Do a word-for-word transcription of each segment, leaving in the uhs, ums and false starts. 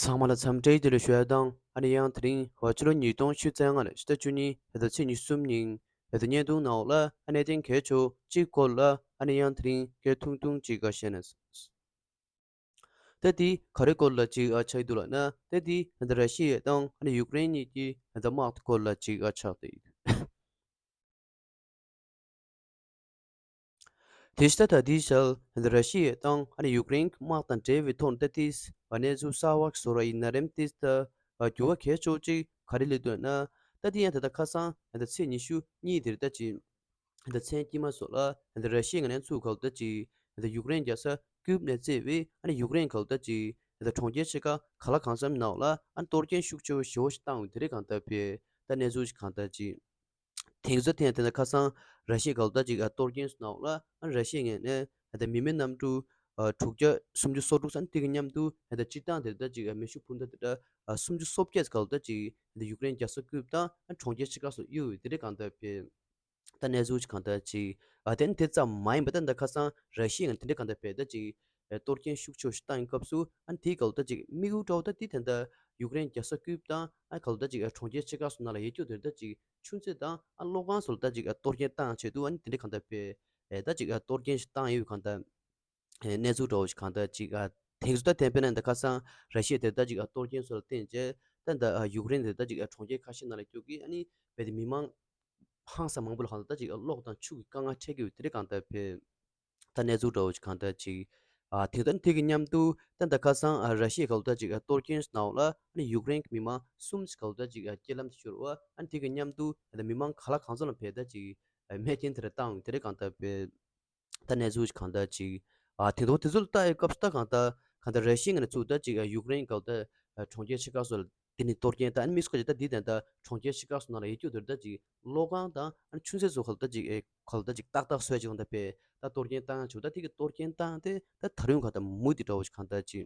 ཚང་མ་ལ་འཚམས་འདྲི་བདེ་ལེགས་ཞུ་ཡ་དང་། ཨ་ནི་ཡང་དེ་རིང་ཕྱི་ལོ་ཉིས་སྟོང་ཆིག་སྟོང་དགུ་བརྒྱ་ཉི་ཤུ་རྩ་གཉིས་ཕྱི་ཟླ་བཅུ་གཉིས་ཕྱི་ཟླ་ཚེས་ཉི་ཤུ་གསུམ་ཉིན་ཕྱི་ཟླ་བརྙན་ཐུང་ནང་ལ་ཨ་གནད་དོན་གལ་ཆེ་བ་གཅིག་སྐོར་ལ་ཨ་ནི་ཡང་དེ་རིང་སྐད་ཐུང་ཐུང་ཅིག་བཤད་ན། ད་དེ་ག་རེ་སྐོར་ལ་ཅིག་ཨ་ཆགས་ཀྱི་འདུག་ལབ་ན། ད་དེ་ད་ར་ཤི་ཡ་དང་ཨ་ནི་ཡུཀ་རེན་གཉིས་ཀྱི་ད་དམག་སྐོར་ལ་ཅིག་ཨ་ཆགས་ཏེ། དེ་ཤ་ད་དེའི་ཞལ་ད་ར་ཤི་ཡ་དང་ཨ་ནི་ཡུཀ་རེན་གྱི་དམག་དང་འབྲེལ་བའི་ཐོག་ནས་ད་དེ་གནས་ཚུལ་གསར་བ་བཟོ་ར་ཡིན་ན་རེམ། དེ་ད་འགྱུར་བ་གལ་ཆེ་བ་ཅིག་ག་རེ་སླེབས་འདུག་ན། ད་དེ་ཡང་ད་ལྟ་ཁ་སང་ད་ཚེས་ཉི་ཤུ་གཉིས་དེར་ད་ཅིག་ད་མཚན་དཀྱིལ་མ་སོགས་ལ་ད་ར་ཤི་ཡའི་ངོས་ནས་ཚུར་ག་ལ་ད་ཅིག་ད་ཡུཀ་རེན་རྒྱལ་ས་ཀིབ་ནས་བཙལ་བའི་ཨ་ནི་ཡུཀ་རེན་ག་ལ་ད་ཅིག་ད་གྲོང་ཁྱེར་ཕྱེད་ཀ་ག་ལ་གང་འཚམ་ནང་ལ་ཨ་ནི་གཏོར་སྐྱོན་ཤུགས་ཆེ་བ་ཞེ་པོ་ཞིག་བཏང་ཡོད། དེ་རིང་གང་ལྟར་བྱས་ད་གནས་ཚུལ་ཞིག་གང་ལྟར་ཅིག་དེང་སང་ཐེངས་དེ་ནས་ཁ་སང་ར་ཤི་ཡའི་ག་ལ་ད་ཅིག་གཏོར་སྐྱོན་སོགས་ནང་ལ་ཨ་ནི་ར་ཤི་ཡའི་ངོས་ནས་ད་མི་མེད་གནམ་གྲུ་དྲུག་བརྒྱ་སུམ་ཅུ་སོ་དྲུག་ཙམ་དེ་གི་མཉམ་དུ་ད་སྤྱིར་བཏང་དེ་ད་ཅིག་མེ་ཤུགས་འཕུར་མདའ་དེ་འདྲ་སུམ་ཅུ་སོ་བརྒྱད་ག་ལ་ད་ཅིག་ད་ཡུཀ་རེན་རྒྱལ་ས་ཀིབ་དང་ཨ་ནི་གྲོང་ཁྱེར་ཕྱེད་ཀ་སོགས་གཡུགས་ཡོད། དེ་རིང་གང་ལྟར་བྱས་ད་གནས་ཚུལ་ཞིག་གང་ལྟར་ཅིག་ཨ་དེ་ནི་དེ་ཙམ་མ་ཡིན་པ་ད་ད་ཁ་སང་ར་ཤི་ཡའི་ངོས་ནས་དེ་འདྲ་གང་ལྟར་བྱས་ད་ཅིག་གཏོར་སྐྱོན་ཤུགས་ཆེ་བ་ཞིག་བཏང་ཡོད་སྐབས་སུ་ཨ་ནི་དེའི་ག་ལ་ད་ཅིག་དམིགས་ཡུལ་འདྲ་བོ་ད་དེ་ད་ལྟ་ཡུཀ་རེན་རྒྱལ་ས་ཀིབ་དང་ཨ་ནི་ག་ལ་ད་ཅིག་གྲོང་ཁྱེར་ཕྱེད་ཀ་སོགས་ནང་ལ་ཡོད་རྒྱུ་དེ་ད་ཅིག་ཆུ་མཛོད་དང་ཨ་གློག་ཁང་སོགས་ལ་ད་ཅིག་གཏོར་སྐྱོན་བཏང་ཆེད་དུ་ཨ་ནི་དེ་འདྲ་གང་ལྟར་བྱས་ད་ཅིག་གཏོར་སྐྱོན་ཞིག་བཏང་ཡོད། གང་ལྟར་གནས་ཚུལ་འདྲ་བོ་ཞིག་གང་ལྟར་ཅིག་ཨ་དེང་སང་ད་དེ་དཔེར་ན་ད་ཁ་སང་ར་ཤི་ཡ་དེ་ད་ཅིག་གཏོར་སྐྱོན་སོགས་ལ་བརྟེན་བྱས་ད་ད་ཡུཀ་རེན་དེ་ད་ཅིག་གྲོང་ཁྱེར་ཁ་ཤས་ནང་ལ་སྐྱོད་ཀྱི་ཨ་ནི་རྦད་དེ་མི་མང་ཧང་སང་མང་པོ་ལ་གང་ལྟར་ད་ཅིག་གློག་དང་ཆུ་གི་དཀའ་ངལ་འཕྲད་ཀྱི་ཡོད། དེ་རིང་གང་ལྟར་བྱས་ད་གནས་ཚུལ་འདྲ་བོ་ཞིག་གང་ལྟར་ཅིག་ཨ་དེ་ད་དེ་གི་མཉམ་དུ་ད་ད་ཁ་སང་ཨ་ར་ཤི་ཡ་ག་ལ་ད་ཅིག་གཏོར་སྐྱོན་ནང་ལ་ཨ་ནི་ཡུཀ་རེན་གྱི་མི་མང་གསུམ་ཞིག་ག་ལ་ད་ཅིག་རྐྱེན་ལམ་དུ་གྱུར་བ་ཨ་ནི་དེ་གི་མཉམ་དུ་ད་མི་མང་ག་ལ་གང་འཚམ་ལ་རྦད་དེ་ད་ཅིག་རྨས་སྐྱོན་དེ་འདྲ་བཏང་ཡོད། དེ་རིང་གང་ལྟར་བྱས་ད་གནས་ཚུལ་ཞིག་གང་ལྟར་ཅིག་ཨ་དེ་ད་དེ་ཚོ་ལ་ལྟ་ཡོད་སྐབས་སུ་ད་གང་ལྟར་གང་ལྟར་ར་ཤི་ཡའི་ངོས་ནས་ཚུར་ད་ཅིག་ཡུཀ་རེན་ག་ལ་ད་གྲོང་ཁྱེར་ཕྱེད་ཀ་སོགས་ལ་དེ་ནི་གཏོར་སྐྱོན་བཏང་། ཨ་ནི་དམིགས་སུ་བཀར་བྱས་ད་འདི་ད་ད་གྲོང་ཁྱེར་ཕྱེད་ཀ་སོགས་ནང་ལ་ཡོད་རྒྱུ་དེ་ད་ཅིག་གློག་ཁང་དང་ཨ་ནི་ཆུ་མཛོད་སོགས་ག་ལ་ད་ཅིག་ཨེ་ག་ལ་ད་ཅིག་ཏག་ཏག་བཟོ་ཡ་ཅིག་གང་ལྟར་བྱས་ད་གཏོར་སྐྱོན་བཏང་ཆོག་ད་དེ་གི་གཏོར་སྐྱོན་བཏང་སྟེ་ད་ད་རུང་གང་ལྟར་མུ་མཐུད་འདྲ་བོ་ཞིག་གང་ལྟར་ཅིག་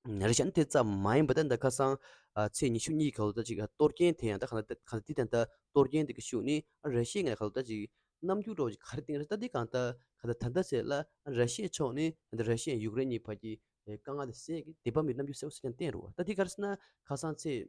རེད་ཤག་ཨ་ནི་དེ་ཙམ་མ་ཡིན་པ་ད་ད་ཁ་སང་ཨ་ཚེས་ཉི་ཤུ་གཉིས་ག་ལ་ད་ཅིག་ཨ་གཏོར་སྐྱོན་དེ་ཡང་ད་གང་ལྟར་གང་ལྟར་དེ་ད་ད་གཏོར་སྐྱོན་དེ་གི་ཤུགས་ནི་ཨ་ར་ཤི་ཡའི་ངོས་ནས་ག་ལ་ད་ཅིག་རྣམ་འགྱུར་འདྲ་བོ་ཅིག་ག་རེ་བསྟན་རེད། ད་འདི་གང་ལྟར་གང་ལྟར་ད་ལྟ་ཟེར་ལ་ཨ་ར་ཤི་ཡའི་ཕྱོགས་ནི་ཨ་ད་ར་ཤི་ཡ་ཡུཀ་རེན་གཉིས་བར་གྱི་ཨེ་དཀའ་ངལ་དེ་སེལ་གྱི་དད་པ་མེད་རྣམ་འགྱུར་གསལ་པོ་གསལ་རྐྱང་བསྟན་རེད་བ། ད་འདི་ག་རེ་ཟེར་ན་ཁ་སང་ཚེས་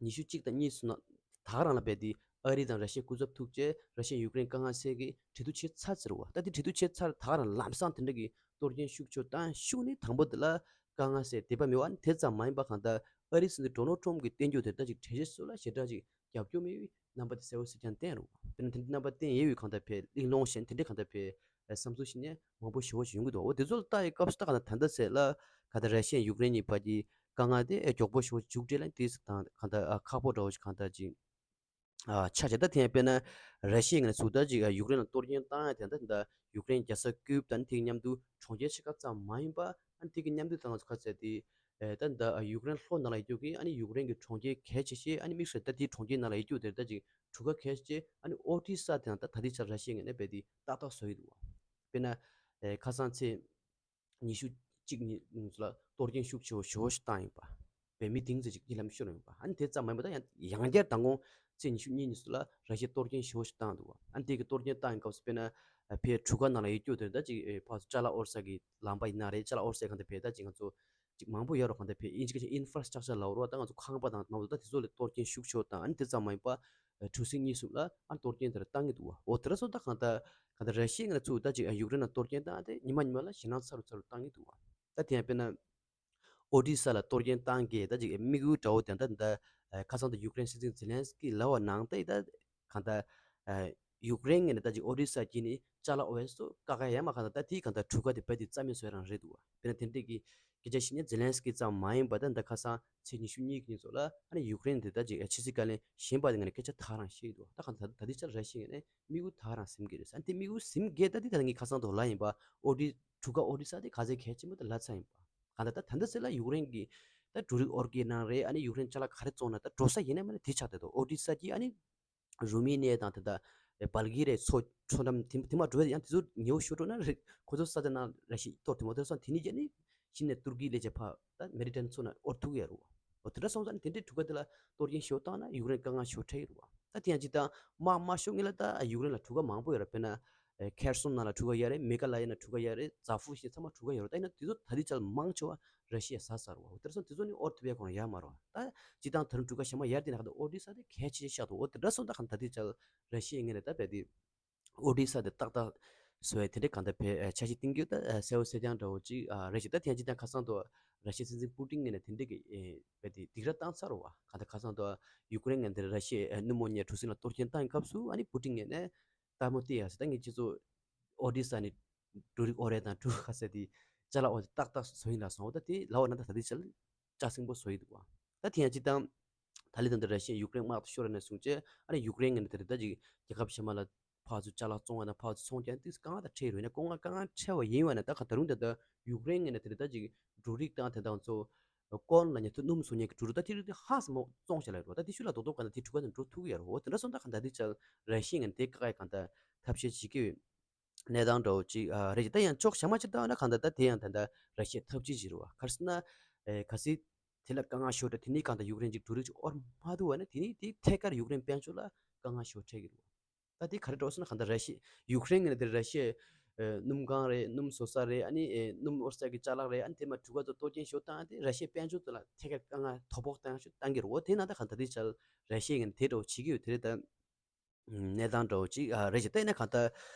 ཉི་ཤུ་གཅིག་དང་གཉིས་སུ་ན་ད་ག་རང་ལ་རྦད་དེ་ཨ་རི་དང་ར་ཤི་ཡ་སྐུ་ཚབ་ཐུག་བྱས་ར་ཤི་ཡ་ཡུཀ་རེན་དཀའ་ངལ་སེལ་གྱི་གྲོས་བསྡུར་བྱས་ཚར་ཟེར་བ། ད་འདི་གྲོས་བསྡུར་བྱས་ཚར་ད་ག་རང་ལམ་སང་དེ་འདྲ་གི་གཏོར་སྐྱོན་ཤུགས་ཆེ་བཏང་ཤུགས་ནི་དང་པོ་དེ་ལ་དཀའ་ངལ་སེལ་དད་པ་མེད་པ་ནི་དེ་ཙམ་མ་ཡིན་པ་གང་ལྟར་ཨ་རིའི་སྲིད་འཛིན་ཌོ་ནལ་ཊམ་གྱིས་བསྟན་རྒྱུ་དེ་ལྟ་ཅིག་གྲོས་གཞི་སོགས་ལ་ཞེ་དྲག་ཅིག་རྒྱབ་སྐྱོར་མེད་པའི་རྣམ་པ་དེ་གསལ་པོ་གསལ་རྐྱང་བསྟན་རེད་བ། དཔེར་ན་དེ་འདྲའི་རྣམ་པ་བསྟན་ཡོད་པའི་གང་ལྟར་བྱས་གླེང་སློང་བྱས་ནས་དེ་འདྲའི་གང་ལྟར་བྱས་བསམ་ཚུལ་བཤད་མཁན་མང་པོ་ཞེ་པོ་ཞིག་ཡོང་གི་འདུག་འོ་དེ་ཚོ་ལ་ལྟ་ཡི་སྐབས་སུ་ད་གང་ལྟར་ད་ལྟ་ཟེར་ལ་གང་ལྟར་ར་ཤི་ཡ་ཡུཀ་རེན་གཉིས་བར་གྱི་དཀའ་ངལ་དེ་མགྱོགས་པོ་ཞེ་པོ་མཇུག་སྒྲིལ་ལ་དེ་གང་ལྟར་ཁག་པོ་འདྲ་བོ་ཞིག་གང་ལྟར་ཅིག་ཨ་ཆགས་བྱས། ད་དེ་ཡང་དཔེར་ན་ར་ཤི་ཡའི་ངོས་ནས་ཚུར་ད་ཅིག་ཡུཀ་རེན་ལ་གཏོར་སྐྱོན་བཏང་ཡ་དེ་ད་ད་ཡུཀ་རེན་རྒྱལ་ས་ཀིབ་དང་དེ་གི་མཉམ་དུ་གྲོང་ཁྱེར་ཕྱེད་ཀ་ཙམ་མ་ཡིན་པ་ཨ་ནི་དེ་གི་མཉམ་དུ་ད་ང་ཚོ་ག་ཚད་དེ་ཨེ་ད་ད་ཡུཀ་རེན་ལྷོ་ནང་ལ་ཡོད་རྒྱུ་གི་ཨ་ནི་ཡུཀ་རེན་གྱི་གྲོང་ཁྱེར་གལ་ཆེ་ཤོས་ཨ་ནི་དམིགས་སུ་ད་དེའི་གྲོང་ཁྱེར་ནང་ལ་ཡོད་རྒྱུ་དེ་ད་ཅིག་གྲུ་ཁ་གལ་ཆེ་ཨ་ནི་ཨོ་ཌི་ས་དེ་ཡང་ད་ད་ལྟའི་ཆར་ར་ཤི་ཡའི་ངོས་ནས་རྦད་དེ་ཏག་ཏག་བཟོ་ཡི་འདུག་དཔེར་ན་ཨེ་ཁ་སང་ཚེས་ཉི་ཤུ་གཅིག་ཉིན་ལ་གཏོར་སྐྱོན་ཤུགས་ཆེ་བ་ཞེ་པོ་ཞིག་བཏང་ཡོད་པ། བོད་མི་དེང་ཙམ་ཅིག་གཉིད་ལམ་ཤོར་ཡོད་པ། ཨ་ནི་དེ་ཙམ་མ་ཡིན་པ་ད་ཡང་ཡང་བསྐྱར་མདང་དགོང་ཚེས་ཉི་ཤུ་གཉིས་ཉིན་སུ་ལ་ར་ཤི་ཡས་གཏོར་སྐྱོན་ཞེ་པོ་ཞིག་བཏང་འདུག་ཨ་ནི་དེ་གི་གཏོར་སྐྱོན་བཏང་ཡོད་སྐབས་སུ་དཔེར་ན་ཕའི་གྲུ་ཁ་ནང་ལ་ཡོད་རྒྱུ་དེ་ད་ཅིག་ཕར་ཅ་ལག་དབོར་ས་གི་ལམ་པ་ཡིན་ན་རེད། ཅ་ལག་དབོར་སའི་གང་དེ་བས་ད་ཅིག་ང་ཚོ་ཅིག་མང་པོ་ཡོད་རོགས། གང་དེ་བས་ཨིན་ཇི་སྐད་ཆ་ཨིན་ཕ་ར་སི་ཊག་ཅར་ལབ་རོགས། ད་ང་ཚོ་ཁང་པ་དང་མང་པོ་ད་དེ་ཚོ་ལ་གཏོར་སྐྱོན་ཤུགས་ཆེ་བཏང་། ཨ་ནི་དེ་ཙམ་མ་ཡིན་པ་གྲུ་གཟིངས་གཉིས་གསུམ་ལ་ཨ་གཏོར་སྐྱོན་དེ་འདྲ་བཏང་གི་འདུག་བ། འོ་དེ་འདྲ་སོང་ད་གང་ལྟར་གང་ལྟར་ར་ཤི་ཡའི་ངོས་ནས་ཚུར་ད་ཅིག་ཡུཀ་རེན་ལ་གཏོར་སྐྱོན་བཏང་སྟེ་ཉི་མ་ཉི་མ་ལ་ཞེད་སྣང་ཚ་རུ་ཚ་རུ་བཏང་གི་འདུག་བ། ད་དེ་ཡང་དཔེར་ན་ཨོ་ཌི་ས་ལ་གཏོར་སྐྱོན་བཏང་གི་ད་ཅིག་དམིགས་ཡུལ་འདྲ་བོ་དེ་ད་ད་ཁ་སང་ད་ཡུཀ་རེན་སྲིད་འཛིན་ཛེ་ལན་སི་ཀི་ལབ་པ་ནང་ད་ད་གང་ལྟར་ཡུཀ་རེན་ངོས་ནས་ད་ཅིག་ཨོ་ཌི་ས་དཀྱིལ་ནས་ཅ་ལག་དབོར་སོ་ཀ་ཀ་ཡ་མ་གང་ལྟར་ད་དེའི་གང་ལྟར་གྲུ་ཁ་དེ་རྦད་དེ་རྩ་མེད་བཟོ་ཡ་རང་རེད་འདུག་བ། དཔེར་ན་དེ་འདྲས་ཀྱི་སྐད་ཆ་བཤད་ནས་ཛེ་ལན་སི་ཀི་ཙམ་མ་ཡིན་པ་ད་ད་ཁ་སང་ཚེས་ཉི་ཤུ་གཉིས་ཀྱི་ཉིན་ཚོ་ལ་ཨ་ནི་ཡུཀ་རེན་དེ་ད་ཅིག་ཕྱི་སྲིད་བཀའ་བློན་གཞན་པ་དེ་ངོས་ནས་སྐད་ཆ་ད་ག་རང་བཤད་ཀྱི་འདུག་ད་གང་ལྟར་ད་ལྟའི་ཆར་ར་ཤི་ཡའི་ངོས་ནས་དམིགས་ཡུལ་ད་ག་རང་ཟིན་གྱི་རེད། ཨ་ནི་དེ་དམིགས་ཡུལ་ཟིན་གྱི་ད་དེ་ད་ངས་ཁ་སང་དུ་ལབ་ཡིན་པ། ཨོ་ཌི་གྲུ་ཁ་ཨོ་ཌི་ས་དེ་ག་ཚད་གལ་ཆེན་པོ་དེ་ལབ་ཚར་ཡིན་པ། གང་ལྟར་ད་ད་ལྟ་ཟེར་ལ་ཡུཀ་རེན་གྱི་ད་འབྲུ་རིགས་དབོར་གྱི་ནང་རེད། ཨ་ནི་ཡུཀ་རེན་ཅ་ལག་ག་རེ་བཙོང་ན་ད་འགྲོ་ས་ཡིན་ན་མིན་ན་དེ་ཆགས་བསྡད་འདུག་ཨོ་ཌི་ས་དེ་ཨ་ནི་རུ་མི་ནི་ཡ་དང་དེ་ད་བལ་གི་རེད། མཚོ་མཚོ་འགྲམ་དེ་དེ་མ་འགྲོ་ཡ་ཡང་དེ་ཚོ་ཉེ་བོ་ཤོར་འགྲོ་ན་རེད། ཁོ་ཚོ་ས་ཆ་ནང་ར་ཤི་གཏོར་དེ་མ་གཏོར་སོང་དེ་ནི་ཡ་ནི་གཞི་ནས་ཏུར་ཀི་ལས་བྱེད་ཕ་ད་མེ་ཌི་ཊེ་རེ་ནི་ཡན་མཚོ་ནང་དབོར་ཐུབ་ཀྱི་ཡ་རུ་བ། འོ་དེ་འདྲ་སོང་ཙང་དེ་འདྲའི་གྲུ་ཁ་དེ་ལ་གཏོར་སྐྱོན་ཞེ་པོ་བཏང་ན་ཡུཀ་རེན་དཀའ་ངལ་ཞེ་པོ་འཕྲད་ཀྱི་རེད་བ། ད་དེ་ཡང་ཅིག་ད་དམག་དམག་ཤོར་ངེས་ལ་ད་ཡུཀ་རེན་ལ་གྲུ་ཁ་མང་པོ་ཡོད་རེད། དཔེར་ན་ ཁེར་སོང་ནང་ལ་འཁྲུག་ག་ཡོད་རེད། མེ་ག་ལ་ཡ་ན་འཁྲུག་ག་ཡོད་རེད། ཛ་ཧྥུ་ཞེས་ཚང་མ་འཁྲུག་ག་ཡོད་རེད། ད་ཡིན་ན་དེ་ཚོ་ད་ལྟའི་ཆར་མང་ཆེ་བ་ར་ཤི་ཡས་ཟ་ཚར་བ། དེར་སོང་དེ་ཚོ་ནི་ཨོར་ཐུབ་ཡ་ཁོ་རང་ཡོད་མ་རེད་བ། ད་སྤྱི་བཏང་ད་རུང་འཁྲུག་ག་གཞན་མ་ཡར་དེ་ན་ག་ད་ཨོ་ཌི་ས་དེ་གལ་ཆེ་ཤག་འདུག་འོ་དེ་འདྲ་སོང་ད་ག་ད་ལྟའི་ཆར་ར་ཤི་ཡའི་ངོས་ནས་ད་བས་དེ་ཨོ་ཌི་ས་དེ་ཏག་ཏག་བཟོ་ཡ་དེ་འདྲའི་གང་ལྟར་བས་འཆར་གཞི་བཏིང་གི་ད་གསལ་བོ་གསལ་རྐྱང་འདྲ་བོ་ཅིག་རེད་ཅིག་ད་དེ་ཡང་སྤྱི་བཏང་ཁ་སང་དུ་ར་ཤི་ཡའི་སྲིད་འཛིན་པུ་ཏིན་ངོས་ནས་དེ་འདྲའི་གི་བས་དེ་སྡིགས་ར་བཏང་ཚར་བ། གང་ལྟར་ཁ་སང་དུ་ཡུཀ་རེན་ངོས་ནས་ར་ཤི་ཡའི་སྣུམ་འོ་བརྙན་གྲུ་གཟིངས་ལ་གཏོར་སྐྱོན་བཏང་སྐབས་སུ་ཨ་ནི་པུ་ཏིན་ངོས་ནས། ལྟད་མོ་བལྟས་ཡ་ཟེར། ད་ངས་ཁྱེད་ཚོ་ཨོ་ཌི་ས་ནས་འབྲུ་རིགས་ཨོ་རེད་དང་འབྲུ་ཁ་ཟེར་དེ་ཅ་ལག་ཨོ་དེ་ཏག་ཏག་བཟོ་ཡིན་ལ་སོང་། ད་དེ་ལའོ་ན་ད་ད་དེ་ཅ་ལག་ཅ་སིང་པོ་བཟོ་ཡི་འདུག་བ། ད་དེ་ཡང་སྤྱི་བཏང་ད་ལི་ད་ལྟ་ར་ཤི་ཡ་ཡུཀ་རེན་དམག་ཏུ་ཤོར་ནས་བཟུང་བྱས་ཨ་ནི་ཡུཀ་རེན་ངོས་ནས་དེ་རེད་ད་ཅིག་རྒྱལ་ཁབ་གཞན་མ་ལ་ཕར་ཚུར་ཅ་ལག་བཙོང་བ་དང་ཕར་ཚུར་ཚོང་རྒྱག་དེ་དཀའ་ངལ་དང་འཕྲད་ཡོད་རེད་ན། དཀའ་ངལ་དཀའ་ངལ་འཕྲད་པ་ཡིན་བ་ན་ད་ག་ད་རུང་ད་ལྟ་ཡུཀ་རེན་ངོས་ནས་དེ་རེད་ད་ཅིག་འབྲུ་རིགས་དང་དེ་དང་ཚོ་ཀོན་ལ་ཉེ་དུ་སྣུམ་བཟོ་མཁན་གྱི་འབྲུ་རིགས་ད་དེ་རིགས་དེ་ཧ་སེ་མོ་བཙོང་བྱས་ལ་རོ། ད་དེ་ཤུ་ལ་རྡོག་རྡོག་ག་ན་དེ་གྲུ་ག་ནས་འགྲོ་ཐུབ་ཀྱི་ཡ་རོ། འོ་དེ་འདྲ་སོང་ད་ག་ད་དེ་ཅ་ར་ཤི་ཡ་ངོས་ནས་དེ་དཀའ་ངལ་གང་ད་ཐབས་ཤེས་བྱེད་ཀྱི་ཡོད། གནས་སྟངས་འདྲ་བོ་ཅིག་ཨ་རེད་ཅིག་ད་ཡང་ཕྱོགས་ཞག་མ་ཅིག་ལྟ་ན་གང་ལྟར་ད་དེ་ཡང་ད་ལྟ་ར་ཤི་ཡའི་འཐབ་ཇུས་ཅིག་རེད་བ། ག་རེ་ཟེར་ན། ཨེ་གལ་སྲིད་དེ་ལ་དཀའ་ངལ་ཤོར་ཏེ་དེ་ནས་གང་ལྟར་ཡུཀ་རེན་གྱི་འབྲུ་རིགས་ཅིག་དབོར་མ་ཐུབ་པ་ན་དེ་ནས་དེ་ཐད་ཀར་ཡུཀ་རེན་དཔལ་འབྱོར་ལ་དཀའ་ངལ་ཤོར་འཕྲད་ཀྱི་རེད་བ། ད་དེ་ག་རེ་འགྲོ་ཟེར་ན་གང་ལྟར་ར་ཤི་ཡ་ཡུཀ་རེན་གྱི་ནས་དེ་ར་ཤི་ཡའི་ཨེ་སྣུམ་ཁང་རེད། སྣུམ་བཟོ་ས་རེད། ཨ་ནི་ཨེ་སྣུམ་དབོར་ས་གི་ཅ་ལག་རེད། ཨ་ནི་དེ་མ་འགྲུལ་པ་ཚོ་གཏོར་སྐྱོན་ཤོར་བཏང་སྟེ་ར་ཤི་ཡའི་དཔལ་འབྱོར་དེ་ལ་ཐད་ཀར་དཀའ་ངལ་དོ་ཕོག་བཏང་ཤོར་བཏང་གི་རེད་བ། དེ་ན་ད་གང་ལྟར་དེ་ཅ་ལག་ར་ཤི་ཡ་ངོས་ནས་དེ་འདྲ་བོ་བྱེད་ཀྱི་ཡོད། དེ་རེད་ད། གནས་སྟངས་འདྲ་བོ་ཅིག་ཨ་རེད་ཅིག་ད་ཡིན་ན་གང་ལྟར་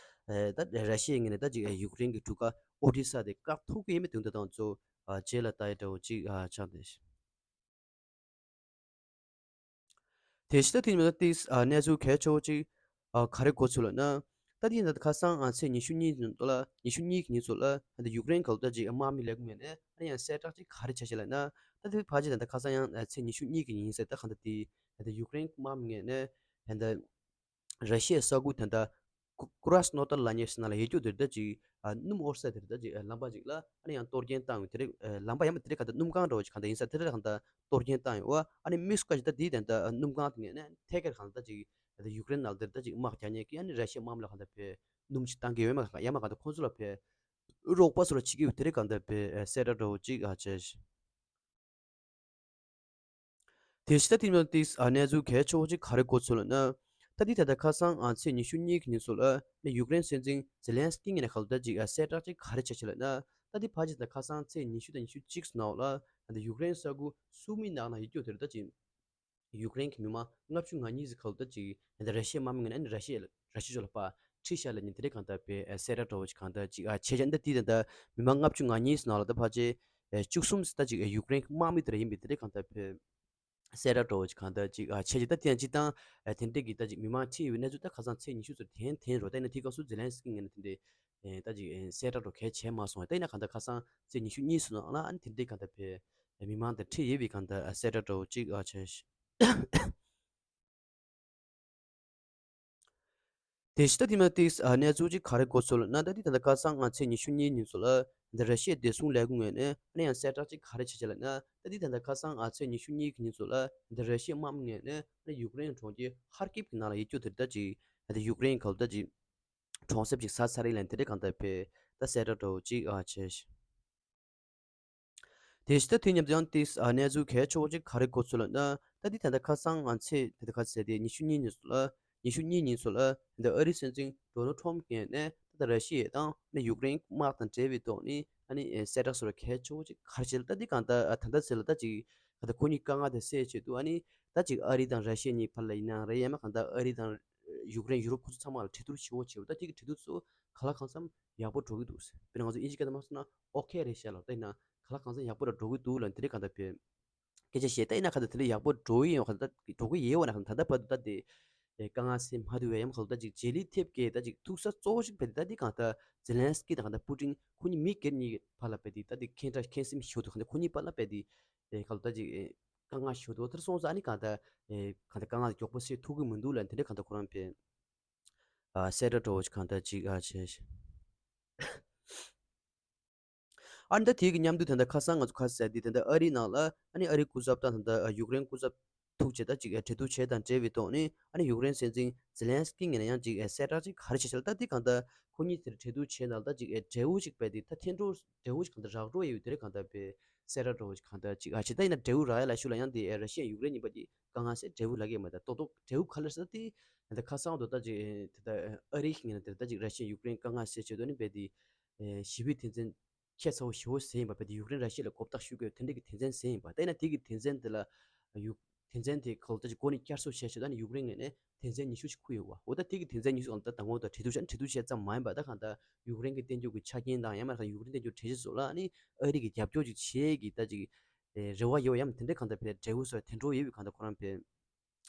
ཨེ་ད་ར་ཤི་ཡའི་ངོས་ནས་ད་ཅིག་ཨེ་ཡུཀ་རེན་གྱི་འབྲུ་ཁ་ཨོ་ཌི་ས་དེ་བཀག་ཐུབ་ཀྱི་ཡིན་མིན་དོན་དག་དང་ཚོ་ཨ་རྗེས་ལ་ལྟ་ཡ་འདྲ་བོ་ཅིག་ཨ་ཆགས་འདུག་དེ་ཕྱི་ད་དེ་ཉིན་ཏིས་ཨ་གནས་ཚུལ་གལ་ཆེ་བོ་ཅིག་ཨ་ག་རེ་གོ་ཚུལ་ལ་ན། ད་དེ་ཡིན་ད་ཁ་སང་ཨ་ཚེས་ཉི་ཤུ་གཉིས་ཉིན་ལ་ཉི་ཤུ་གཉིས་ཀྱི་ཉིན་ཚོ་ལ་ད་ཡུཀ་རེན་ག་ལ་ད་ཅིག་དམག་མི་ལས་ཁུངས་ནས་ཨ་ནི་ཡང་གསལ་བསྒྲགས་ཅིག་ག་རེ་བྱས་ཤེ་ལ་ན། ད་དེ་ཕ་ཅིག་ད་ཁ་སང་ཡང་ཨ་ཚེས་ཉི་ཤུ་གཉིས་ཀྱི་ཉིན་ཟེར་ད་ག་ད་དེ་ད་ཡུཀ་རེན་དམག་མི་ངོས་ནས་ད། ར་ཤི་ཡའི་ས་ཁུལ་དེ་འདྲ་ཀུ་ཀུ་ར་སི་ནོ་ཏར་ལ་ཉེ་ས་ན་ལ་ཡོད་རྒྱུ་དེ་འདྲ་ཅིག་ཨ་སྣུམ་དབོར་ས་དེ་འདྲ་ཅིག་ཨ་ལམ་པ་ཅིག་ལ་ཨ་ནི་ཡང་གཏོར་སྐྱོན་བཏང་ཡོད། དེ་རིང་ཨ་ལམ་པ་ཡང་མ་དེ་རིང་ག་འདྲ་སྣུམ་ཁང་འདྲ་བོ་ཅིག་ག་འདྲ་ཡིན་ས་དེ་འདྲ་ག་འདྲ་གཏོར་སྐྱོན་བཏང་ཡོད་བ། ཨ་ནི་མི་སུ་ཀ་ཅིག་ད་དེའི་དེ་འདྲ་ཨ་སྣུམ་ཁང་དེ་ངོས་ནས་ཐད་ཀར་ག་འདྲ་ཅིག་ཨ་ཡུཀ་རེན་ནང་དེ་འདྲ་ཅིག་དམག་རྒྱག་མཁན་གྱི་ཨ་ནི་ར་ཤི་ཡའི་དམག་མི་ལ་ག་འདྲ་བས་སྣུམ་ཅིག་བཏང་གི་ཡོད་མ་ག་ཡང་མ་ག་འདྲ་ཁོང་ཚོ་ལ་བས་རོགས་པ་སུ་ལ་བྱེད་ཀྱི་ཡོད་དེ་རིང་ག་འདྲ་བས་ཨ་གསལ་བསྒྲགས་འདྲ་བོ་ཅིག་ཨ་བྱས། དེ་ཕྱི་ད་དེ་མ་ཏིས་ཨ་གནས་ཚུལ་གལ་ཆེ་བོ་ཅིག་ག་རེ་གོ་ཚུལ་ལ་ན། ད་དེ་ད་ལྟ་ཁ་སང་ཨ་ཚེས་ཉི་ཤུ་གཉིས་ཀྱི་ཉིན་ཚོ་ལ་ནི་ཡུཀ་རེན་སྲིད་འཛིན་ཛེ་ལན་སི་ཀི་ངོས་ནས་ག་ལ་ད་ཅིག་ཨ་གསལ་བསྒྲགས་ཅིག་ག་རེ་བྱས་ཆེ་ལ་ན། ད་དེ་ཕ་ཅིག་ད་ཁ་སང་ཚེས་ཉི་ཤུ་དང་ཉི་ཤུ་གཅིག་ནང་ལ་ད་ཡུཀ་རེན་ས་ཁུལ་སུ་མི་ནང་ན་ཡོད་རྒྱུ་དེར་ད་ཅིག་ཡུཀ་རེན་གྱི་མི་མང་ལྔ་བཅུ་ང་གཉིས་ཟིག་ག་ལ་ད་ཅིག་ད་ར་ཤི་ཡའི་དམག་མི་ངོས་ནས་ར་ཤི་ཡ་ར་ཤི་ཕྱོགས་ལ་ཕར་ཁྲིད་བཞག་ལ་ཉིན་དེ་རིང་གང་ལྟར་བས་གསལ་བསྒྲགས་འདྲ་བོ་ཅིག་གང་ལྟར་ཅིག་ཨ་བྱས་ཀྱང་ད་དེ་ད་ལྟ་མི་མང་ལྔ་བཅུ་ང་གཉིས་ནང་ལ་ད་ཕལ་ཆེར་བཅུ་གསུམ་ཙམ་ད་ཅིག་ཡུཀ་རེན་གྱི་དམག་མི་དེ་འདྲ་ཡིན་པས་དེ་འདྲ་གང་ལྟར་བས་གསལ་བསྒྲགས་འདྲ་བོ་ཅིག་གང་ལྟར་ཅིག་ཨ་བྱས་ཀྱང་ད་དེ་ཡང་སྤྱིར་བཏང་ཨ་དེ་འདྲ་གི་ད་ཅིག་མི་མང་ཁྲིད་ཡོད་པའི་གནས་ཚུལ་ད་ཁ་སང་ཚེས་ཉི་ཤུ་ཙམ་ཐོན་ཐོན་རོ། ད་ཡིན་ན་དེ་སྐབས་སུ་ཛེ་ལན་སི་ཀི་ངོས་ནས་དེ་འདྲ་ཨེ་ད་ཅིག་ཨེ་གསལ་བསྒྲགས་འདྲ་བོ་གལ་ཆེ་མ་སོང་བས། ད་ཡིན་ན་གང་ལྟར་ཁ་སང་ཚེས་ཉི་ཤུ་གཉིས་ཚོ་ནང་ལ་ཨ་ནི་དེ་འདྲ་གང་ལྟར་བས་མི་མང་དང་ཁྲིད་ཡོད་པའི་གང་ལྟར་གསལ་བསྒྲགས་འདྲ་བོ་ཅིག་ཨ་བྱས། དེ་ཕྱི་ད་དེ་མ་ཏིས་ཨ་གནས་ཚུལ་ཅིག་ག་རེ་གོ་ཚུལ་ལ་ན། ད་དེ་ད་ལྟ་ཁ་སང་ང་ཚེས་ཉི་ཤུ་གཉིས་ཉིན་ཚོ་ལ་འདི་ར་ཤི་ཡའི་བདེ་སྲུང་ལས་ཁུངས་ངོས་ནས་ཨ་ནི་ཡང་གསལ་བསྒྲགས་ཅིག་ག་རེ་བྱས་བྱས་ལ་ན། ད་དེ་ད་ལྟ་ཁ་སང་ང་ཚེས་ཉི་ཤུ་གཉིས་ཀྱི་ཉིན་ཚོ་ལ་འདི་ར་ཤི་ཡའི་དམག་མི་ངོས་ནས་ཨ་ནི་ཡུཀ་རེན་གྲོང་ཁྱེར་ཧར་ཀིབ་ཀྱི་ནང་ལ་ཡོད་རྒྱུ་དེར་ད་ཅིག་ཨ་ད་ཡུཀ་རེན་ག་ལ་ད་ཅིག་གྲོང་གསེབ་ཅིག་ཟ་ཚར་ཡིན་ལ་དེ་འདྲ་གང་ལྟར་བས་ད་གསལ་བསྒྲགས་འདྲ་བོ་ཅིག་ཨ་བྱས། དེ་ཕྱི་ད་དེ་མཉམ་དུ་ཡང་ཏིས་ཨ་གནས་ཚུལ་གལ་ཆེ་བོ་ཅིག་ག་རེ་གོ་ཚུལ་ལ་ན། ད་དེ་ད་ལྟ་ཁ་སང་ང་ཚེས་ད་ལྟ་ཁ་ཚེས་དེ་ཉི་ཤུ་གཉིས་ཉིན་ཚོ་ལ་ཉི་ཤུ་གཉིས་ཉིན་ཚོ་ལ་ད་ཨ་རིའི་སྲིད་འཛིན་ཌོ་ནལ་ཁྲོམ་ངོས་ནས་ད་ལྟ་ར་ཤི་ཡ་དང་ནི་ཡུཀ་རེན་དམག་དང་འབྲེལ་བའི་ཐོག་ནས་ཨ་ནི་གསལ་བསྒྲགས་སོགས་གལ་ཆེ་བོ་ཅིག་ག་རེ་བྱས་ལ་ད་དེ་གང་ལྟར་ད་ལྟ་ཚེ་ལ་ད་ཅིག་ད་ལྟ་ཁོ་གཉིས་དཀའ་ངལ་དེ་སེལ་ཆེད་དུ་ཨ་ནི་ད་ཅིག་ཨ་རི་དང་ར་ཤི་ཡ་གཉིས་བར་ལ་ཡིན་ན་རེད། ཡང་མ་གང་ལྟར་ཨ་རི་དང་ཡུཀ་རེན་ཡུ་རོབ་ཁོ་ཚོ་ཚང་མ་ལ་གྲོས་བསྡུར་ཞུ་བ་བྱེད་པ། ད་དེ་གི་གྲོས་བསྡུར་ཚོ་ག་ལ་གང་འཚམ་ཡག་པོ་འགྲོ་གི་འདུག་དཔེར་ན་ང་ཚོ་དབྱིན་ཇི་སྐད་ནང་མ་སོང་ན་ཨོ་ཁེ་རེད་ཤག་ལ། ད་ཡིན་ན་ག་ལ་གང་འཚམ་ཡག་པོ་ར་འགྲོ་གི་འདུག་ལ་དེ་འདྲའི་གང་ལྟར་བས་སྐད་ཆ་བཤད། ད་ཡིན་ན་ག་ད་དེ་འདྲ་ཡག་པོ་འགྲོ་གི་ཡོད་ག་ད་འགྲོ་གི་ཡོད་བ་ན་ག་ད་ད་བར་དུ་ད་དེ་དཀའ་ངལ་སེལ་མ་ཐུབ་པའི་ཡང་ག་ད་ཅིག་བྱེད་ལས་ཐེབས་ཀྱི་ད་ཅིག་ཐུག་ས་གཙོ་བོ་ཞིག་བས་ད་དེ་གང་ལྟར་ཛེ་ལན་སི་ཀི་དང་གང་ལྟར་པུ་ཏིན་ཁོ་གཉིས་མི་སྒེར་གཉིས་ཀྱི་བར་ལ་བས་དེ་ད་དེ་ཁེངས་དྲགས་ཁེངས་སེམས་ཤོར་འདུག་གང་ལྟར་ཁོ་གཉིས་བར་ལ་བས་དེ་ག་ད་ཅིག་དཀའ་ངལ་ཤོར་འདུག་དེར་སོང་ཙང་ཨ་ནི་གང་ལྟར་གང་ལྟར་དཀའ་ངལ་མགྱོགས་པོ་སེལ་ཐུབ་ཀྱི་མི་འདུག་ལ་དེ་འདྲ་གང་ལྟར་ཁོ་རང་བས། ཨ་གསལ་བསྒྲགས་འདྲ་བོ་ཅིག་གང་ལྟར་ཅིག་ཨ་བྱས། ཨ་ནི་ད་དེ་གི་མཉམ་དུ་ད་ལྟ་ཁ་སང་ང་ཚོ་ཁ་གསལ་འདི་ད་ལྟ་ཨ་རིའི་ནང་ལ་ཨ་ནི་ཨ་རིའི་སྐུ་ཚབ་དང་ད་ལྟ་ཡུཀ་རེན་སྐུ་ཚབ་ ཐུག་བྱས་ད་ཅིག་གྲོས་བསྡུར་བྱས་དང་འབྲེལ་བའི་ཐོག་ནས་ཨ་ནི་ཡུཀ་རེན་སྲིད་འཛིན་ཛེ་ལན་སི་ཀི་ངོས་ནས་ཡང་ཅིག་གསལ་བསྒྲགས་ཅིག་ག་རེ་བྱས་བྱས་ལ། ད་འདི་གང་ལྟར་ཁོ་གཉིས་དེར་གྲོས་བསྡུར་བྱས་ན་ད་ཅིག་འབྲས་བུ་ཅིག་རྦད་དེ་ད་འཐེན་འགྲོ་འབྲས་བུ་ཅིག་གང་ལྟར་རག་འགྲོ་ཡོད་དེ་རེད། གང་ལྟར་པའི་གསལ་བསྒྲགས་འདྲ་བོ་ཅིག་གང་ལྟར་ཅིག་ཨ་ཅིག་ད་ཡིན་ན་འབྲས་བུ་རག་ཡ་ལ་ཤུ་ལ་ཡང་དེ་ར་ཤི་ཡ་ཡུཀ་རེན་གཉིས་པ་ཅིག་དཀའ་ངལ་སེལ་འབྲས་བུ་ལ་གས་མ་ད་ཏོག་ཏོག་འབྲས་བུ་ག་ལ་ཟེར་ཏེ་ད་ཁ་སང་དུ་ད་ཅིག་ད་ཨ་རི་གི་ངོས་ནས་དེར་ད་ཅིག་ར་ཤི་ཡ་ཡུཀ་རེན་དཀའ་ངལ་སེལ་ཆེད་དུ་ནི་རྦད་དེ་ཞི་བའི་དོན་ཚན་ཁྱད་མཚར་བོ་ཞེ་པོ་ཟེར་ཡིན་པ། རྦད་དེ་ཡུཀ་རེན་ར་ཤི་ཡ་ལ་མགོ་བཏགས་ཞུ་དགོས་དེ་འདྲ་གི་དོན་ཚན་ཟེར་ཡིན་པ། ད་ཡིན་ན་དེ་གི་དོན་ཚན་དེ་ལ་ཡུཀ་དོན་ཚན་དེ་ག་ལ་ད་ཅིག་འགོ་ནས་བསྐྱར་གསོ་བྱས་བྱས་ད་ནི་ཡུཀ་རེན་ངོས་ནས་དོན་ཚན་ཉི་ཤུ་ཞིག་འཁུར་ཡོད་པ། འོ་ད་དེ་གི་དོན་ཚན་ཉི་ཤུ་གང་ལྟར་དང་པོ་དང་གྲོས་བསྡུར་བྱས་གྲོས་བསྡུར་བྱས་ཙམ་མ་ཡིན་པ། ད་གང་ལྟར་ཡུཀ་རེན་གི་བསྟན་འགྱུར་གི་ཆ་རྐྱེན་དང་ཡང་མིན་ན་ཡུཀ་རེན་བསྟན་འགྱུར་གྲོས་གཞི་སོགས་ལ་ནི་ཨ་རི་གི་རྒྱབ་སྐྱོར་ཅིག་བྱེད་ཀྱི་ད་ཅིག་རེ་བ་ཡོད་ཡམ་དེ་འདྲ་གང་ལྟར་བས་འབྲས་བུ་སོགས་དེ་འགྲོ་ཡོད་པའི་གང་ལྟར་ཁོ་རང་བས་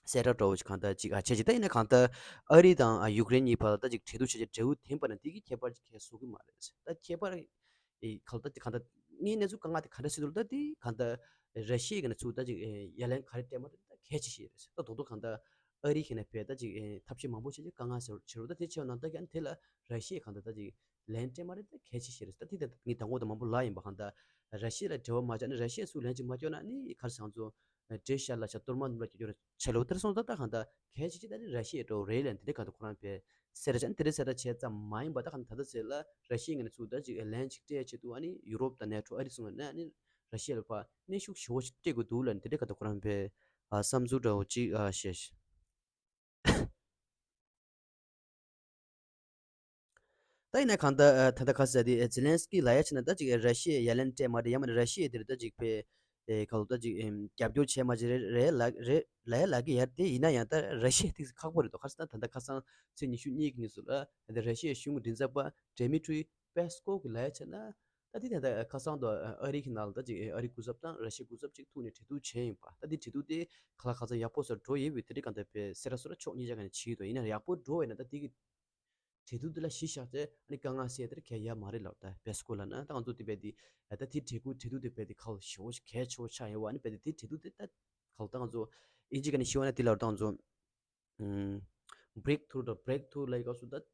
གསལ་བསྒྲགས་འདྲ་བོ་ཞིག་གང་ལྟར་ཅིག་ཨ་བྱས་ཅིག་ད་ཡིན་ན་གང་ལྟར་ཨ་རི་དང་ཨ་ཡུཀ་རེན་གཉིས་བར་ལ་ད་ཅིག་གྲོས་བསྡུར་བྱས་ཅིག་འབྲས་བུ་ཐོན་པ་ན་དེ་གི་ཁྱད་པར་ཅིག་གས་བཟོ་གི་མ་རེད། ད་ཁྱད་པར་ཨེ་གང་ལྟར་གང་ལྟར་ངའི་གནས་ཚུལ་དཀའ་ངལ་དེ་ག་འདྲ་སེ་འདུག་ད་དེ་གང་ལྟར་ར་ཤི་ཡའི་གི་ནས་ཚུར་ད་ཅིག་ཡ་ལན་ག་རེ་སྤྲད་མ་རེད། ད་གལ་ཆེ་ཤོས་རེད། ད་རྡོག་རྡོག་གང་ལྟར་ཨ་རི་གི་ནས་བས་ད་ཅིག་ཐབས་ཤེས་མང་པོ་བྱས་ཅིག་དཀའ་ངལ་སེལ་བྱེད་རོགས། ད་དེ་བྱས་པ་ན་ད་ཀྱང་དེ་ལ་ར་ཤི་ཡས་གང་ལྟར་ད་ཅིག་ལན་སྤྲད་མ་རེད། ད་གལ་ཆེ་ཤོས་རེད། ད་དེ་ད་ངས་དང་པོ་དང་མང་པོ་ལབ་ཡིན་པ། གང་ལྟར་ར་ཤི་ཡ་ལ་འབྲེལ་བ་མ་བྱས་ནས་ར་ཤི་ཡས་ཚུར་ལན་ཅིག་མ་སྐྱོར་ན་ནི་ག་རེ་ཟེར་ང་ཚོ་འདྲེ་ཤ་ལ་ཤ་གཏོར་མ་ནུབ་ལ་སྐྱོར་སྐྱོར་བྱ་ལོ་དེར་སོང་ཙང་ད་གང་ལྟར་གལ་ཆེ་ཆེ་ད་ནི་ར་ཤི་ཡའི་འགྲོ་རེད་ལན་དེ་འདྲ་གང་ལྟར་ཁོ་རང་བས་གསལ་བསྒྲགས་བྱས་ནས་དེ་འདྲའི་གསལ་བསྒྲགས་བྱས་ཙམ་མ་ཡིན་པ། ད་གང་ལྟར་ད་ལྟ་ཚེ་ལ་ར་ཤི་ཡའི་ངོས་ནས་ཚུར་ད་ཅིག་ལན་ཅིག་སྤྲད་ཆེད་དུ་ཨ་ནི་ཡུ་རོབ་དང་ནེ་ཊོ་ཨ་རི་ཚོ་ངོས་ནས་ཨ་ནི་ར་ཤི་ཡ་ལ་ཕར་གནོན་ཤུགས་ཞེ་པོ་ཞིག་སྤྲད་དགོས་འདུག་ལན་དེ་འདྲ་གང་ལྟར་ཁོ་རང་བས་ཨ་བསམ་ཚུལ་འདྲ་བོ་ཅིག་ཨ་བཤད། ད་ཡིན་ན་གང་ལྟར་ཨ་ད་ལྟ་ག་ཟེར་དེ་ཨ་ཛེ་ལན་སི་ཀི་ལ་ཡ་བྱས་ན་ད་ཅིག་ར་ཤི་ཡས་ཡ་ལན་སྤྲད་མ་རེད། ཡང་མིན་ར་ཤི་ཡས་དེར་ད་ཅིག་ཕེ་ཨེ་ག་ལོ་ད་ཅིག་ཨེམ་རྒྱབ་སྐྱོར་བྱས་མ་བྱས་རེད་རེད་ལ་རེད་ལ་ཡ་ལ་གི་ཡར་དེ་ཡིན་ན་ཡང་ད་ར་ཤི་ཡས་ཏིག་ཙམ་ཁག་པོ་རེད་དོ། ག་ཟེར་ན་ད་ལྟ་ཁ་སང་ཚེས་ཉི་ཤུ་གཉིས་ཀྱི་ཉིན་སུ་ལ་ད་ར་ཤི་ཡའི་གཞུང་གི་མགྲིན་ཚབ་པ་ཌེ་མི་ཊི་རི་པེ་སི་ཀོབ་ཀྱི་ལ་ཡ་བྱས་ན། ད་དེ་ད་ལྟ་ཁ་སང་དུ་ཨ་རི་གི་ནང་ལ་ད་ཅིག་ཨ་རི་སྐུ་ཚབ་དང་ར་ཤི་ཡའི་སྐུ་ཚབ་ཅིག་ཐུག་ནས་གྲོས་བསྡུར་བྱས་ཡིན་པ། ད་དེ་གྲོས་བསྡུར་དེ་ག་ལ་ག་ཚོད་ཡག་པོ་བཟོ་འགྲོ་ཡོད་པའི་དེ་འདྲའི་གང་ལྟར་བས་སེ་ར་སོ་ར་ཕྱོགས་གཉིས་ཆ་ག་ནས་བྱེད་ཀྱི་འདུག་ཡིན་ན་ཡག་པོ་འགྲོ་བས་ན་ད་དེ་གི་གྲོས་བསྡུར་དེ་ལ་གཞི་བཞག་ཚེ་ཨ་ནི་དཀའ་ངལ་སེལ་དེར་གལ་ཡ་མ་རེད་ལབ། ད་པེ་སི་ཀོབ་ལ་ན་ད་ང་ཚོ་དེ་བས་དེ་ད་དེ་གྲོས་བསྡུར་གྲོས་བསྡུར་དེ་བས་དེ་ག་ལ་ཞེ་པོ་ཞིག་གལ་ཆེ་བོ་ཆགས་ཡོད་པ། ཨ་ནི་བས་དེ་དེ་གྲོས་བསྡུར་དེ་ད་ག་ལ་ད་ང་ཚོ་ཨིན་ཇི་ག་ནས་ཤེས་པ་ན་དེ་ལ་ད་ང་ཚོ་ཨམ་བྷི་རེག་ཐུ་རུ་དང་བྷི་རེག་ཐུ་རུ་ལ་ཡི་ག་སུ་ད། ད་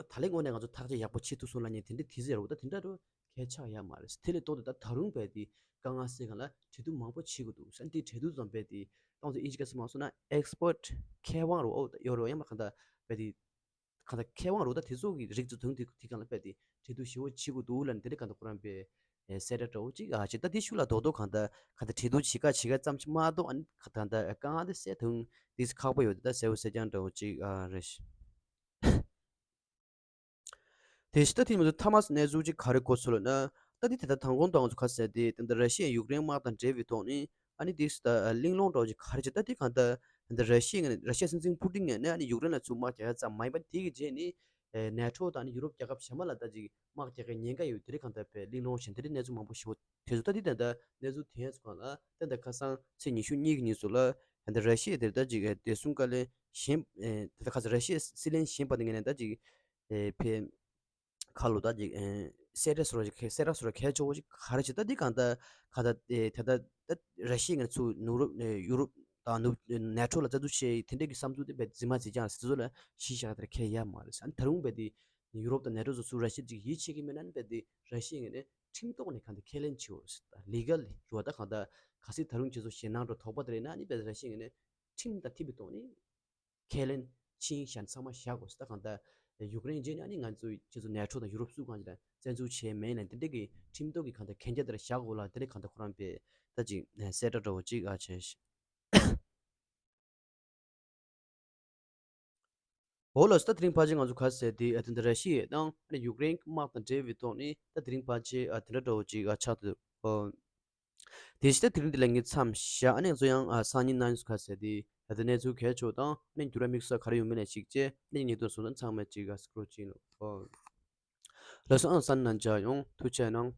ད་ལན་དངོས་གནས་ང་ཚོ་ཐག་གཅོད་ཡག་པོ་བྱེད་ཐུབ་སོང་ལབ་མཁན་དེ་འདྲ་དེ་ཟེར་རོ། ད་དེ་འདྲ་རུ་གལ་ཆགས་ཡ་མ་རེད། དེ་ལས་ལྡོག་སྟེ་ད་ད་རུང་བས་དེ་དཀའ་ངལ་སེལ་ག་ལ་གྲོས་བསྡུར་མང་པོ་བྱེད་དགོས་འདུག་ཟེར། དེ་གྲོས་བསྡུར་ཙམ་བས་དེ་ཏང་ཚོ་ཨིན་ཇི་ག་སེ་མ་སོང་ན་ཨེག་སི་པར་ཊི་མཁས་དབང་རུ་ཨོ་ཡོད་རོ། ཡང་མ་གང་ལྟར་བས་དེ་གང་ལྟར་མཁས་དབང་རུ་ད་དེ་ཚོ་གི་རིགས་ཚོ་དོན་དེ་དེ་གང་ལ་བས་དེ་གྲོས་བསྡུར་ཞེ་པོ་བྱེད་དགོས་འདུག་ལབ་ནས་དེ་འདྲ་གང་ལྟར་ཁོ་རང་བས་གསལ་བསྒྲགས་འདྲ་བོ་ཅིག་ཨ་བྱེད། ད་དེ་ཤུགས་ལ་རྡོག་རྡོག་གང་ལྟར་གང་ལྟར་གྲོས་བསྡུར་བྱེད་ཁ་བྱེད་ཁ་ཙམ་ཅིག་མ་གཏོགས་ཨ་ནི་གང་ལྟར་དཀའ་ངལ་དེ་སེལ་ཐུབ་དེ་ཁག་པོ་ཡོད། ད་གསལ་བོ་གསལ་རྐྱང་འདྲ་བོ་ཅིག་ཨ་རེད། དེ་བཞིན་ད་དེ་མ་ཟད་མཐའ་མ་གནས་ཚུལ་ཅིག་ག་རེ་གོ་སོང་ལབ་ན། ད་དེ་དེ་ལྟར་དང་གོང་དང་ཚོ་ག་ཟེར་དེ་དེ་འདྲ་ར་ཤི་ཡ་ཡུཀ་རེན་དམག་དང་འབྲེལ་བའི་ཐོག་ནས་ཨ་ནི་དེ་ད་གླེང་སློང་འདྲ་བོ་ཅིག་ག་རེ་བྱས། ད་དེ་གང་ལྟར་དེ་འདྲ་ར་ཤི་ཡ་ངོས་ནས་ར་ཤི་ཡ་སྲིད་འཛིན་པུ་ཏིན་ངོས་ནས་ཨ་ནི་ཡུཀ་རེན་ལ་ཚུར་དམག་རྒྱག་ཡ་ཙམ་མ་ཡིན་པ་དེ་གི་རྗེས་ནས་ནེ་ཊོ་དང་ཨ་ནི་ཡུ་རོབ་རྒྱལ་ཁབ་གཞན་པ་ལ་ད་ཅིག་དམག་རྒྱག་མཁན་ཉེན་ཁ་ཡོད་དེ་རིགས་གང་ལྟར་བས་གླེང་སློང་བྱས་དེ་རིགས་གནས་ཚུལ་མང་པོ་ཞིག་དེ་ཚོ་ད་འདི་ད་ལྟ་གནས་ཚུལ་དེ་ཚོ་གང་ལ་ད་ལྟ་ཁ་སང་ཚེས་ཉི་ཤུ་གཉིས་ཀྱི་ཉིན་སུ་ལ་ད་ལྟ་ར་ཤི་ཡ་དེར་ད་ཅིག་བདེ་སྲུང་བཀའ་བློན་གཞན་ད་ལྟ་ཁ་སང་ར་ཤི་ཡའི་སྲིད་བློན་གཞན་པ་དེ་ངོས་ནས་ད་ཅིག་ཕེ་ཁ་ལོ་ད་ཅིག་གསལ་བསྒྲགས་སོ་ར་ཅིག་གསལ་བསྒྲགས་སོ་ར་གལ་ཆེ་བོ་ཅིག་ག་རེ་བྱེད། ད་འདི་གང་ལྟར་ག་ད་ད་ལྟ་ད་ར་ཤི་ཡ་ངོས་ཚུར་ནུ་རོ་ཡུ་རོབ་དང་ནུ་ནེ་ཊོ་ལ་རྩ་འཛུགས་བྱས་དེ་འདྲ་གི་བསམ་ཚུལ་དེ་བས་འཛིན་མ་འཛིན་ཀྱང་སྲིད་ཚོ་ལ་གཞི་བཞག་དེར་གལ་ཡ་མ་རེད། ཨ་ནི་ད་རུང་བས་དེ་ཡུ་རོབ་དང་ནེ་ཊོ་ཚོ་ཚུར་ར་ཤི་ཡ་ཅིག་ཡིད་ཆེས་ཀྱི་མེད་ན་ནི་བས་དེ་ར་ཤི་ཡ་ངོས་ནས་ཁྲིམས་ཐོག་ནས་གང་ལྟར་ཁས་ལེན་བྱེད་འོས་ལི་གལ་རུ་བ། ད་གང་ལྟར་གལ་སྲིད་ད་རུང་ཁྱེད་ཚོ་ཞེད་སྣང་འགྲོ་དོགས་པ་དེ་རེད་ན་ནི་བས་ར་ཤི་ཡ་ངོས་ནས་ཁྲིམས་དང་མཐུན་པའི་ཐོག་ནས་ཁས་ལེན་ཕྱིན་བཞག་ཚང་མ་བཞག་དགོས། ད་གང་ལྟར་ཡུཀ་རེན་རྗེས་ནས་ནི་ང་ཚོ་ཁྱེད་ཚོ་ནེ་ཊོ་དང་ཡུ་རོབ་སུ་གང་ཅི་ལ་བཙན་འཛུལ་བྱས་མེད་ལ་དེ་འདྲ་གི་ཁྲིམས་ཐོག་གི་གང་ལྟར་གན་རྒྱ་དེར་བཞག་དགོས་ལ་དེ་འདྲ་གང་ལྟར་ཁོ་རང་པས་ད་ཅིག་གསལ་བསྒྲགས་འདྲ་བོ་ཅིག་ཨ་བྱས་ཤིག་འོ་ལགས་སོ། ད་དེ་རིང་ཕལ་ཆེར་ང་ཚོ་ག་ཟེར་དེ་ཨ་དེ་འདྲ་ར་ཤི་ཡ་དང་ཨ་ནི་ཡུཀ་རེན་གྱི་དམག་དང་འབྲེལ་བའི་ཐོག་ནས་ད་དེ་རིང་ཕལ་ཆེར་ཨ་དེ་འདྲ་འདྲ་བོ་ཅིག་ཨ་ཆགས་འདུག་ཨོ། དེ་བཞིན་ད་དེ་རིང་འདི་ལ་ངས་མཚམས་བཞག་ཨ་ནི་ང་ཚོ་ཡང་ཨ་སང་ཉིན་གནངས་ཉིན་སུ་ག་ཟེར་དེ་ཨ་དེ་གནས་ཚུལ་གལ་ཆེ་བ་དང་ཨ་ནི་འགྱུར་བ་དམིགས་བསལ་ག་རེ་ཡོང་མིན་ལ་གཞིགས་བྱས་ཨ་ནི་ཉིན་ཐོ་སོང་ཙང་ཚང་མ་ཅིག་ཨ་སྐོར་ཅིག་ལོ་ཨོ། ལགས་སོ། ཨང་སང་ཉིན་ནང་མཇལ་ཡོང་། ཐུགས་རྗེ་གནང་།